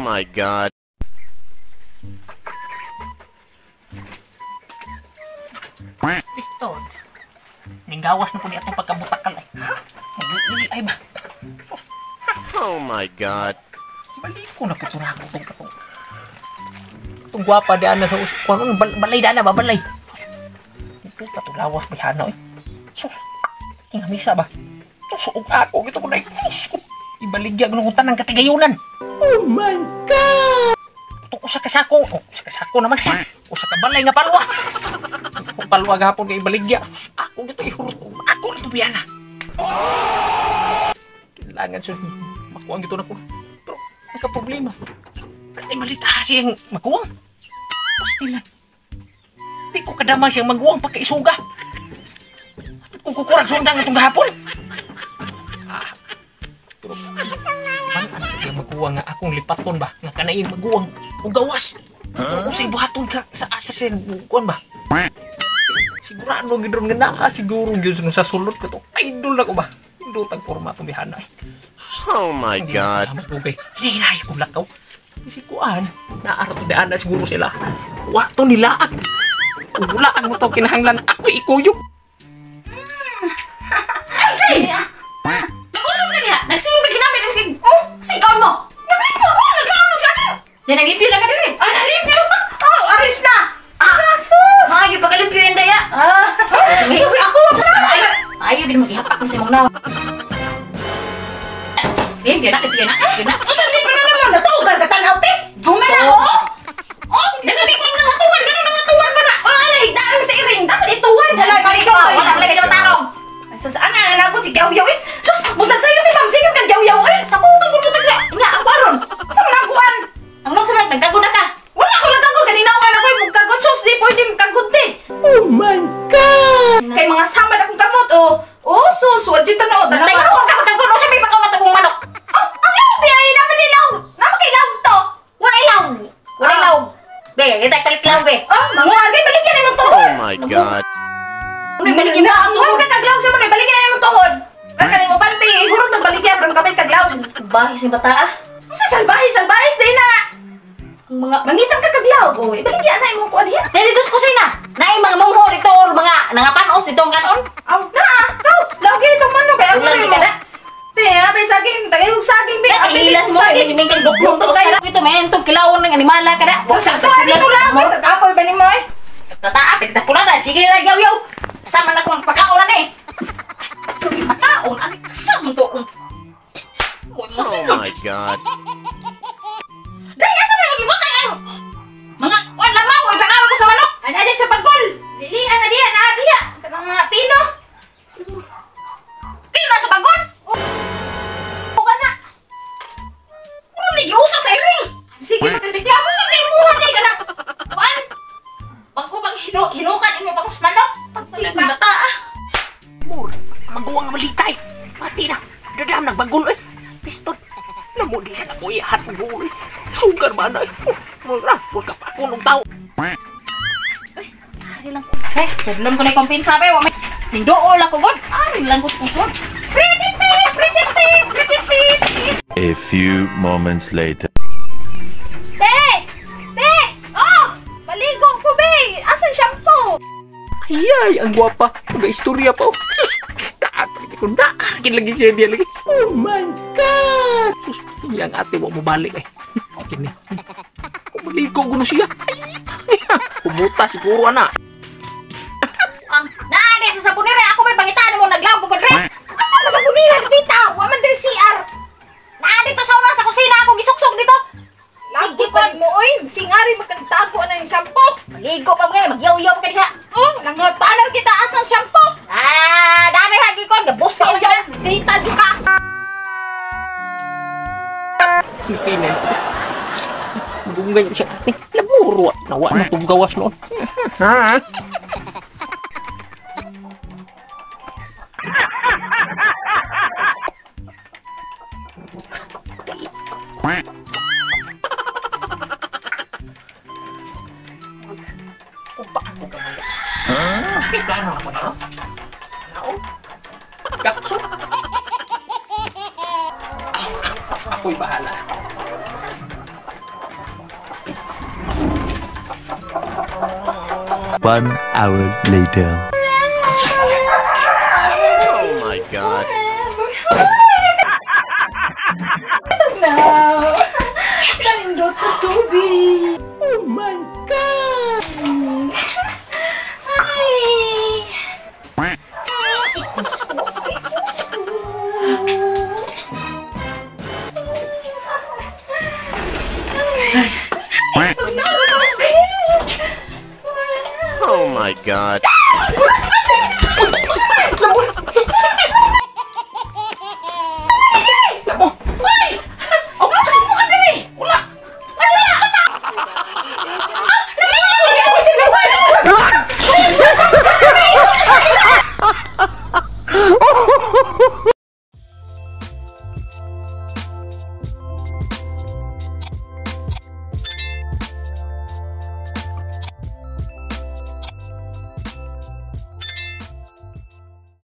my God. Pistol. Ninggawas na po ni atong pagkabutakal ay. Ay ba? Oh my God. Balik ko na po ito na ako itong katong. Itong gwapa daan na sa uskuan. Balay daan na ba? Balay. Ito katong lawas may hana eh. Sus. Tingamisa ba? Sus. Ako. Ito ko na. Sus. Ibaligya ko nung tanang katigayunan. Oh my God! Ito usa ka sako. Oh, usa ka sako naman. Usa ka balay nga palwa. Palwa gahapon kay ibaligya. Sus, ako gito ihurot. Ako na ito biyana. Kailangan sus makuang gito na ko. Pero nagka-problema. Pero malita siyang maguwang. Pastilan. Di ko kadama siyang maguwang pagkaisuga. At kung kukurang sundang itong gahapon. Pero anak ko maguwang nga akong lipaton ba? Nga kanain maguwang o gawas. O sa ibuhaton ka sa asa siya kuan ba? Sigurado gidron nga naa siguro gyud sa sulod ko to. Idol na ko ba? Indot ang forma tong bihana. Oh my God. Hindi na ko lakaw. Kasi kuan, naara to daan na siguro sila. Wa to nilaag. Ulaag mo to kinahanglan ako ikuyog. Ay, Jay! Nag-usap na niya. Nagsiyo ka ginamit ang sig. Oh, sigaw mo. Nagliko ko, nagkaon sa akin. Yan naglimpyo na ka diri. Ah, nalimpyo. Oh, aris na. Ah, sus. Maayo pagkalimpyo yan daya. Ah. Sus, ako. Ayo din magihapak ni si mong naw. Limpyo na, limpyo na, limpyo na. Usap di pa na naman. Natugal ka tanaw, te. Bumala ko. Oh, nagadi ko nang ngatuwan, ganun nang ngatuwan pa na. Oh, ala higdaan sa iring. Dapat ituwan. Hala, kay wala lagi na matarong. Sus, ana nanagot si Yaw-Yaw eh. Sus, buntag sa'yo ni Ma'am Singam kang Yaw-Yaw eh. Sa putol ko buntag siya. Nga, ang kwaron. Sa managuan. Ang long sa nagkagod na ka. Wala ko nagkagod. Kanina ko anak ko yung kagod. Sus, di pwede magkagod eh. Oh my God! Kay mga samad akong kamot oh. Oh, sus, wad yun tanaw. Tanaw ka magkagod. O siya may pagkaunat akong manok. Oh, ang law di ay naman nilaw. Naman kay law to. Wala ilaw. Wala ilaw. Be, kita palit law be. Oh, manguan kay baligyan imong tuhod. Oh my God. Ano baligyan na ang tuhod? Huwag ka sa mga baligyan imong tuhod. Kani mo panty, hurot ng baligyan pero kapit kaglaw. Bahis ni bata ah. Unsa salbahe, salbahe day na. Ang mga mangitang ka kaglaw, oy. Baligyan na imong kuan diha. Dito sa kusina. Naay mga mungho dito or mga nangapanos dito ang kanon. Aw, naa, kaw. Law gini tong manok kay ang mo. Te, abay saging, tagay og saging be. Hilas mo kay mingkang duklong to sa dito may entong kilawon ng animala kada. Sa to dito lang. Apoy ba nimo eh? Tataa, pigta pula na. Sige lang yaw-yaw. Sama na kong pagkaon na eh. Pagkaon? Ano? Sama to? Uy, Oh my God. Dahil asa mo yung ibutang ang mga kuan lamaw, ipakaon ko sa manok. Ano na sa pagkol? Dilian na diya, na diya. Kanang mga pino. Pino sa pagkol? O ka na. Puro nagiusap sa iring. Sige, magreklamo sa imuha niya ka na. Kuan. Pagko pag hinukan imo pag sa manok. Pagtulag ni bata ah. Mur, maguwang malita eh. Mati na. Dadam nagbagol eh. Pistol. Namo di siya na ko ihat mo. Sugar ba na eh. Mura, pulka pa ako nung tao. Uy, ari lang ko. Eh, sadlon ko na yung kumpensa be. Nindool ako god. Ari lang ko sa kusod. A few moments later. Te! Te! Oh! Maligo ko be! Asan shampoo? Ay, ang gwapa. Mga istorya pa. Taat ko na. Lagi siya diya lagi. Oh my God! Sus, iyang ate wa mo balik eh. Kini. Maligo guno siya. Ay, kumuta siguro ana. Ang naani sa sabonera ako may pangitaan mo naglaw ko dre. Asa man sabonera bitaw? Wa man diri CR. Naa dito sa una sa kusina ako gisuksok dito. Sige pa mo oy, singari makagtago na yung shampoo. Maligo pa mo magyaw-yaw pa ka diha. Oh, nangatanar kita asang shampoo. Ah, dami hagi kon gabos ka. Dita jud ka. Kinin. Magunggay siya ate. Laburo. Nawa na itong gawas noon. Ha? Wala. Kung paano ka muna? Huh? Plano na ko na? Nao? Gakso? Ako'y bahala. 1 hour later. Oh my God. Now, nalindot sa tubig. Oh my God! Ay! Oh my God.